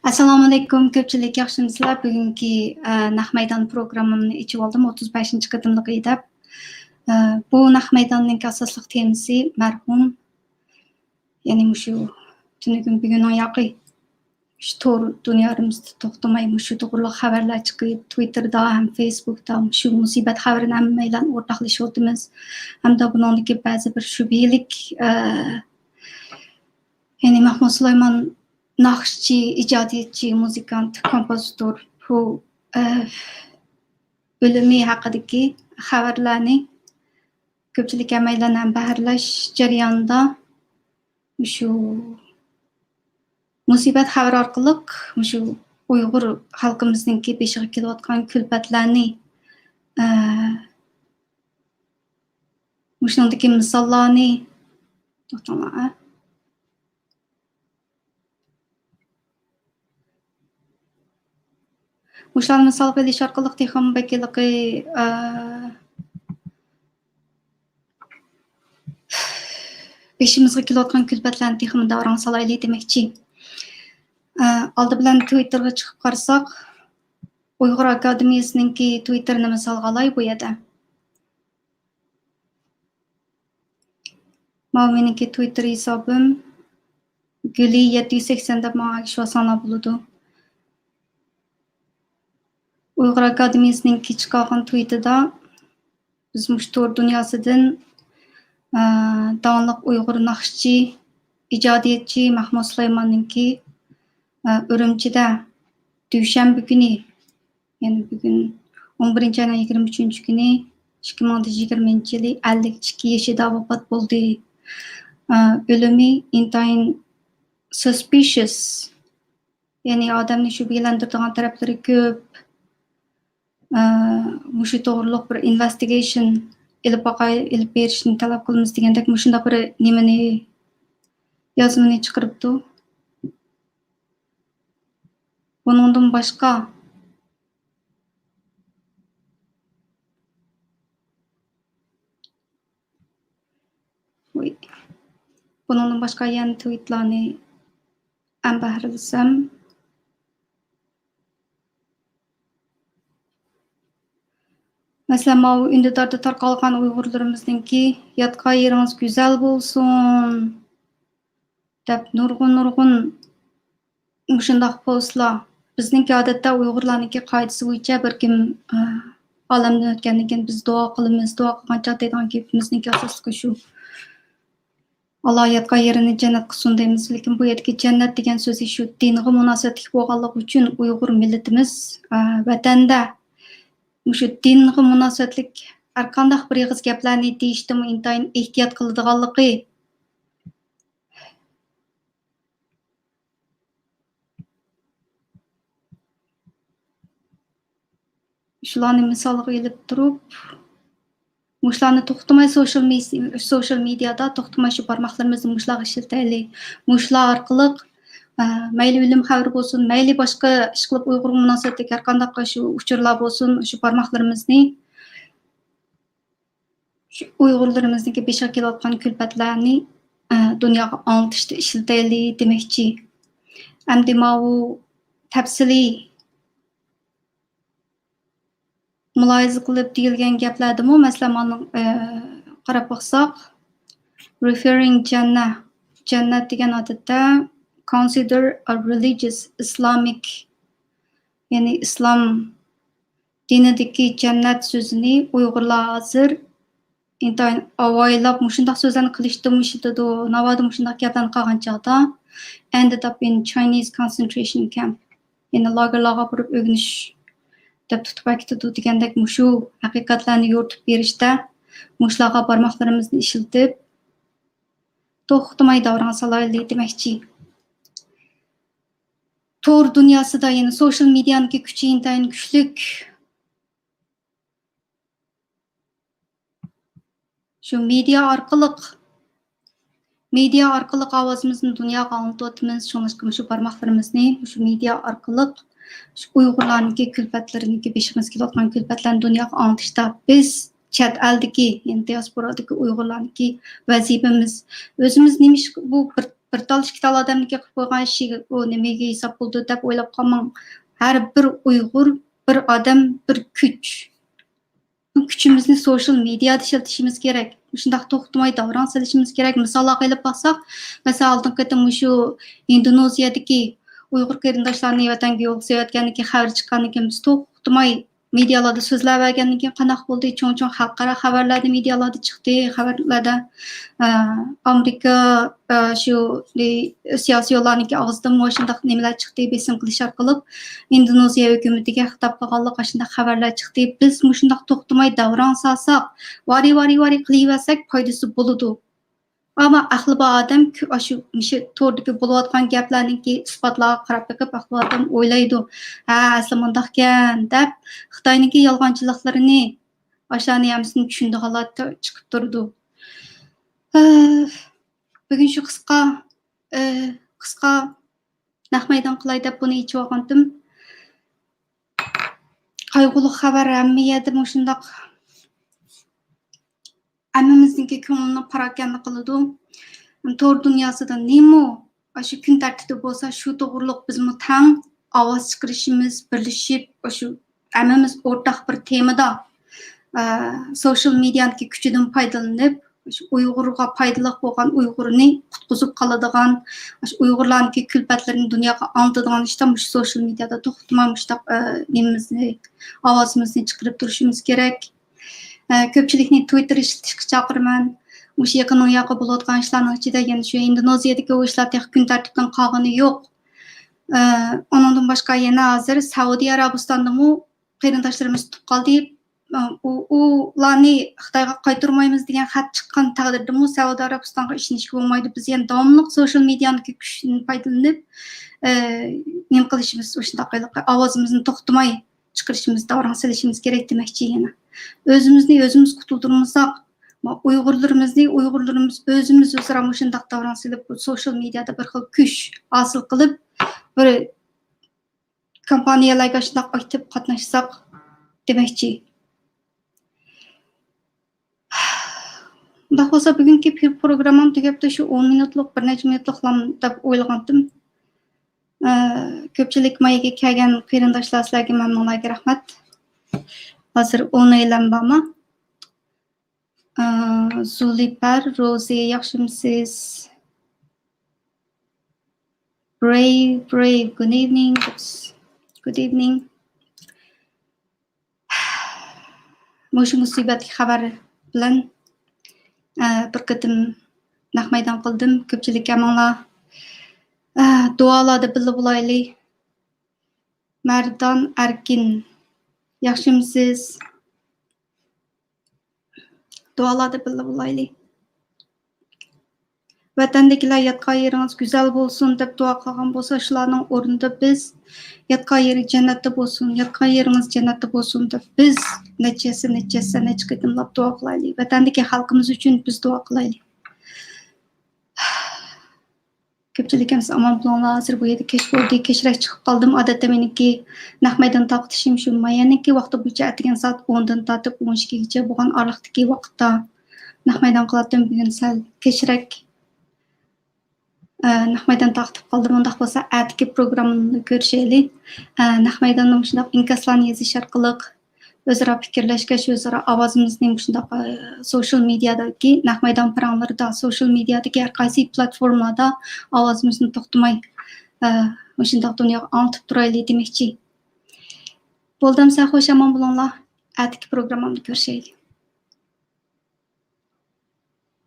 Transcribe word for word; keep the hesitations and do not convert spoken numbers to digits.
ئەسسالامۇئەلەيكۇم، كۆپچىلىك ياخشىمۇسىلەر؟ بۈگۈنكى، ئە، نەق مەيدان پروگراممىمنى ئېچىۋالدىم، ئوتتۇز بەشىنچى قېتىملىقى دەپ. ئە، بۇ نەق مەيداننىڭكى ئاساسلىق تېمىسى مەرھۇم، يەنى مۇشۇ تۈنۈگۈن بۈگۈننىڭ ياقى شۇ تور دۇنيالىرىمىزدا توختىماي مۇشۇ توغرۇلۇق خەۋەرلەر چىقىپ، تويتتېردا ھەم فېيسبۇكتا مۇشۇ مۇسىبەت خەۋىرىنى ھەممەيلەن ئورتاقلىشىۋاتىمىز. ھەمدە بۇنىڭدىكى بەزى بىر شۈبھىلىك، ئە، يەنى مەھمۇد سۇلايمان ناخشىچى، ئىجادىيەتچى، مۇزىكانت، كومپوزىتور، بۇ، ئە، ئۆلۈمى ھەققىدىكى خەۋەرلەرنى كۆپچىلىك ھەممەيلەن ھەم بەھرىلەش جەريانىدا مۇشۇ مۇسىبەت خەۋىرى ئارقىلىق مۇشۇ ئۇيغۇر خەلقىمىزنىڭكى بېشىغا كېلىۋاتقان كۈلپەتلەرنى، ئە، مۇشۇنىڭدىكى مىساللارنى، توختاڭلار، ئە. مۇشۇلارنى مىسالغا ئېلىش ئارقىلىق تېخىمۇ بەك ھېلىقى، ئە، بېشىمىزغا كېلىۋاتقان كۈلپەتلەرنى تېخىمۇ داۋراڭ سالايلى دېمەكچى. ئە، ئالدى بىلەن تويتتېرغا چىقىپ قارىساق، ئۇيغۇر ئاكادېمىيەسىنىڭكى تويتتېرىنى مىسالغا ئالاي بۇ يەردە. ماۋۇ مېنىڭكى تويتتېر ھېسابىم. گۈلى يەتتە يۈز سەكسەن دەپ ماڭا ئەگىشىۋالساڭلار بولىدۇ. ئۇيغۇر ئاكادېمىيەسىنىڭكى چىقارغان تويتىدا بىز مۇشۇ تور دۇنياسىدىن، ئە، داڭلىق ئۇيغۇر ناخشىچى، ئىجادىيەتچى مەھمۇد سۇلايماننىڭكى، ئە، ئۈرۈمچىدە دۈشەنبە كۈنى، يەنى بۈگۈن ئون بىرىنچى ئاينىڭ يىگىرمە ئۈچىنچى كۈنى، ئىككى مىڭ يىگىرمىنچى يىلى ئەللىك ئىككى يېشىدا ۋاپات بولدى. ئە، ئۆلۈمى ئىنتايىن سۇسپىشىيەس، يەنى ئادەمنى شۈبھىلەندۈرىدىغان تەرەپلىرى كۆپ. ئە، مۇشۇ توغرۇلۇق بىر ئىنۋېستىگېيشن ئېلىپ باقاي-، ئېلىپ بېرىشنى تەلەپ قىلىمىز دېگەندەك مۇشۇنداق بىر نېمىنى، يازمىنى چىقىرىپتۇ. بۇنىڭدىن باشقا، ۋوي. بۇنىڭدىن باشقا يەنە تويتلارنى ئەم بەھرىلىسەم. مەسىلەن، ماۋۇ ئۈندىداردا تارقالغان ئۇيغۇرلىرىمىزنىڭكى ياتقان يېرىڭىز گۈزەل بولسۇن دەپ نۇرغۇن، نۇرغۇن مۇشۇنداق پوستلار. بىزنىڭكى ئادەتتە ئۇيغۇرلارنىڭكى قائىدىسى بويىچە بىر كىم، ئە، ئالەمدىن ئۆتكەندىن كېيىن بىز دۇئا قىلىمىز، دۇئا قىلغان چاغدا دەيدىغان گېپىمىزنىڭكى ئاساسلىقى شۇ. ئاللا ياتقان يېرىنى جەننەت قىلسۇن دەيمىز، لېكىن بۇ يەردىكى جەننەت دېگەن سۆزى شۇ دىنغا مۇناسىۋەتلىك بولغانلىقى ئۈچۈن ئۇيغۇر مىللىتىمىز، ئە، ۋەتەندە مۇشۇ دىنغا مۇناسىۋەتلىك ھەرقانداق بىر ئېغىز گەپلەرنى دېيىشتىمۇ ئىنتايىن ئېھتىيات قىلىدىغانلىقى. شۇلارنى مىسالغا ئېلىپ تۇرۇپ، مۇشۇلارنى توختىماي سوشال مېس-، سوشال مېدىيادا توختىماي شۇ بارماقلىرىمىزنى مۇشۇلارغا ئىشلىتەيلى. مۇشۇلار ئارقىلىق، ئە، مەيلى ئۆلۈم خەۋىرى بولسۇن، مەيلى باشقا ئىشقىلىپ ئۇيغۇرغا مۇناسىۋەتلىك ھەرقانداق شۇ ئۇچۇرلار بولسۇن، شۇ بارماقلىرىمىزنى شۇ ئۇيغۇرلىرىمىزنىڭكى بېشىغا كېلىۋاتقان كۈلپەتلەرنى، ئە، دۇنياغا ئاڭلىتىشتا ئىشلىتەيلى دېمەكچى. ئەمدى ماۋۇ تەپسىلىي مۇلاھىزە قىلىپ دېيىلگەن گەپلەردىمۇ، مەسىلەن، مانا، ئە، قاراپ باقساق، referring جەننە، جەننەت دېگەن ئادەتتە consider a religious Islamic، يەنى ئىسلام دىنىدىكى جەننەت سۆزىنى ئۇيغۇرلار ھازىر ئىنتايىن ئاۋايلاپ مۇشۇنداق سۆزلەرنى قىلىشتىمۇ ئىشلىتىدۇ، ناۋادا مۇشۇنداق گەپلەرنى قىلغان چاغدا ended up in Chinese concentration camp، يەنى لاگېرلارغا بېرىپ ئۆگىنىش دەپ تۇتۇپ ئەكېتىدۇ دېگەندەك مۇشۇ ھەقىقەتلەرنى يورۇتۇپ بېرىشتە مۇشۇلارغا بارماقلىرىمىزنى ئىشلىتىپ توختىماي داۋراڭ سالايلى دېمەكچى. تور دۇنياسىدا يەنە سوشال مېدىيانىڭكى كۈچى ئىنتايىن كۈچلۈك. شۇ مېدىيا ئارقىلىق، مېدىيا ئارقىلىق ئاۋازىمىزنى دۇنياغا ئاڭلىتىۋاتىمىز. شۇڭلاشقا مۇشۇ بارماقلىرىمىزنى مۇشۇ مېدىيا ئارقىلىق شۇ ئۇيغۇرلارنىڭكى كۈلپەتلىرىنىڭكى، بېشىمىزغا كېلىۋاتقان كۈلپەتلەرنى دۇنياغا ئاڭلىتىشتا بىز چەت ئەلدىكى، يەنى دىياسپورادىكى ئۇيغۇرلارنىڭكى ۋەزىپىمىز. ئۆزىمىز نېمىشقا بۇ بىر بىر تال، ئىككى تال ئادەمنىڭكى قىلىپ قويغان ئىشى ئۇ نېمىگە ھېساب بولىدۇ دەپ ئويلاپ قالماڭ. ھەر بىر ئۇيغۇر، بىر ئادەم، بىر كۈچ. بۇ كۈچىمىزنى سوشىيال مېدىيادا ئىشلىتىشىمىز كېرەك. مۇشۇنداق توختىماي داۋراڭ سېلىشىمىز كېرەك. مىسالغا ئېلىپ باقساق، مەسىلەن، ئالدىنقى قېتىم مۇشۇ ئىندونېزىيەدىكى ئۇيغۇر قېرىنداشلارنى ۋەتەنگە يول سېلىۋەتكەندىن كېيىن، خەۋەر چىققاندىن كېيىن بىز توختىماي مېدىيالاردا سۆزلەۋەرگەندىن كېيىن قانداق بولدى؟ چوڭ-چوڭ خەلقئارا خەۋەرلەردە، مېدىيالاردا چىقتى، خەۋەرلەردە، ئە، ئامېرىكا، ئە، شۇ، ئى، سىياسىيونلارنىڭكى ئاغزىدىن مۇشۇنداق نېمىلەر چىقتى، بېسىم قىلىش ئارقىلىق ئىندونېزىيە ھۆكۈمىتىگە خىتاب قىلغانلىق ئاشۇنداق خەۋەرلەر چىقتى. بىز مۇشۇنداق توختىماي داۋراڭ سالساق، ۋارى، ۋارى، ۋارى قىلىۋەرسەك پايدىسى بولىدۇ. ئەمما ئەقلى بار ئادەم كۆ-، ئاشۇ مۇشۇ توردىكى بولۇۋاتقان گەپلەرنىڭكى ئىسپاتلارغا قاراپ بېقىپ، ئەقلى بار ئادەم ئويلايدۇ، ھە، ئەسلى مۇنداقكەن دەپ، خىتاينىڭكى يالغانچىلىقلىرىنى، ئاشۇلارنى ھەممىسىنى چۈشىنىدىغانلار تە-، چىقىپ تۇرىدۇ. ئە، بۈگۈن شۇ قىسقا، ئە، قىسقا نەق مەيدان قىلاي دەپ بۇنى ئېچىۋالغانتىم. قايغۇلۇق خەۋەر ھەممە يەردە مۇشۇنداق. ھەممىمىزنىڭكى كۆڭلىنى پاراكەندە قىلىدۇ. تور دۇنياسىدا نېمە ئاشۇ كۈن تەرتىپتە بولسا، شۇ توغرۇلۇق بىزمۇ تەڭ ئاۋاز چىقىرىشىمىز، بىرلىشىپ، ئاشۇ ھەممىمىز ئورتاق بىر تېمىدا، ئە، سوشىيال مېدىيانىڭكى كۈچىدىن پايدىلىنىپ، شۇ ئۇيغۇرغا پايدىلىق بولغان، ئۇيغۇرنى قۇتقۇزۇپ قالىدىغان، شۇ ئۇيغۇرلارنىڭكى كۈلپەتلىرىنى دۇنياغا ئاڭلىتىدىغان ئىشتا مۇشۇ سوشىيال مېدىيادا توختىماي مۇشۇنداق، ئە، نېمىمىزنى، ئاۋازىمىزنى چىقىرىپ تۇرۇشىمىز كېرەك. ئە، كۆپچىلىكنى تۋىتتېر ئىشلىتىشكە چاقىرىمەن. مۇشۇ يېقىن ياقا بولۇۋاتقان ئىشلارنىڭ ئىچىدە يەنە شۇ ئىندونېزىيەدىكى ئۇ ئىشلار تېخى كۈن تەرتىپتىن قالغىنى يوق. ئە، ئۇنىڭدىن باشقا يەنە ھازىر سەئۇدى ئەرەبىستاندىمۇ قېرىنداشلىرىمىز تۇتۇپ قالدى. ئۇ، ئۇلارنى خىتايغا قايتۇرمايمىز دېگەن خەت چىققان تەقدىردىمۇ سەئۇدى ئەرەبىستانغا ئىشىنىشكە بولمايدۇ. بىز يەنە داۋاملىق سوشىيال مېدىيانىڭكى كۈچىدىن پايدىلىنىپ، ئە، نېمە قىلىشىمىز، شۇنداق ئاۋازىمىزنى توختىماي چىقىرىشىمىز، داۋراڭ سېلىشىمىز كېرەك دېمەكچى يەنە. ئۆزىمىزنى ئۆزىمىز قۇتۇلدۇرمىساق، ئۇيغۇرلىرىمىزنى، ئۇيغۇرلىرىمىز ئۆزىمىز ئۆزئارا مۇشۇنداق داۋراڭ سېلىپ، بۇ سوشىيال مېدىيادا بىر خىل كۈچ ھاسىل قىلىپ، بىر كامپانىيەلەرگە شۇنداق ئاكتىپ قاتناشساق دېمەكچى. ئۇنداق بولسا، بۈگۈنكى پر-، پروگراممام تۈگەپتۇ، شۇ ئون مىنۇتلۇق، بىر نەچچە مىنۇتلۇقلام دەپ ئويلىغانتىم. ئە، كۆپچىلىك مايىگە كەلگەن قېرىنداشلار، سىلەرگە ھەممىڭلارغا رەھمەت. ھازىر ئون ئايلام بارما؟ ئە، زۇلىپەر، روزى، ياخشىمۇسىز؟ Brave, brave, good evening. Good evening. مۇشۇ مۇسىبەتلىك خەۋەر بىلەن، ئە، بىر قېتىم نەق مەيدان قىلدىم. كۆپچىلىك ھەممىڭلار، ئە، دۇئالاردا بىللە بولايلى. مەردان ئەركىن، ياخشىمۇسىز؟ دۇئالاردا بىللە بولايلى. ۋەتەندىكىلەر ياتقان يېرىڭىز گۈزەل بولسۇن دەپ دۇئا قىلغان بولسا، شۇلارنىڭ ئورنىدا بىز ياتقان يېرى جەننەتتە بولسۇن، ياتقان يېرىڭىز جەننەتتە بولسۇن دەپ بىز نەچچە يەتسە، نەچچە يەتسە، نەچچە قېتىملاپ دۇئا قىلايلى. ۋەتەندىكى خەلقىمىز ئۈچۈن بىز دۇئا قىلايلى. كۆپچىلىك ھەممىسى ئامان بولۇڭلار. ھازىر بۇ يەردە كەچ بولدى، كەچرەك چىقىپ قالدىم. ئادەتتە مېنىڭكى نەق مەيدان تارقىتىشىم شۇ مايەننىڭكى ۋاقتى بويىچە ئەتىگەن سائەت ئوندىن تارتىپ ئون ئىككىگىچە بولغان ئارىلىقتىكى ۋاقىتتا نەق مەيدان قىلاتتىم. بۈگۈن سەل كەچرەك، ئە، نەق مەيدان تارقىتىپ قالدىم. ئۇنداق بولسا ئەتىكى پروگراممىدا كۆرۈشەيلى. ئە، نەق مەيداندا مۇشۇنداق ئىنكاسلارنى يېزىش ئارقىلىق ئۆزئارا پىكىرلەشكەچ، ئۆزئارا ئاۋازىمىزنى مۇشۇنداق، ئە، سوشىيال مېدىيادىكى نەق مەيدان پاراڭلىرىدا، سوشىيال مېدىيادىكى ھەر قايسى پلاتفورمىلاردا ئاۋازىمىزنى توختىماي، ئە، مۇشۇنداق دۇنياغا ئاڭلىتىپ تۇرايلى دېمەكچى. بولدى ئەمسە، خوش ئامان بولۇڭلار. ئەتىكى پروگراممامدا كۆرۈشەيلى.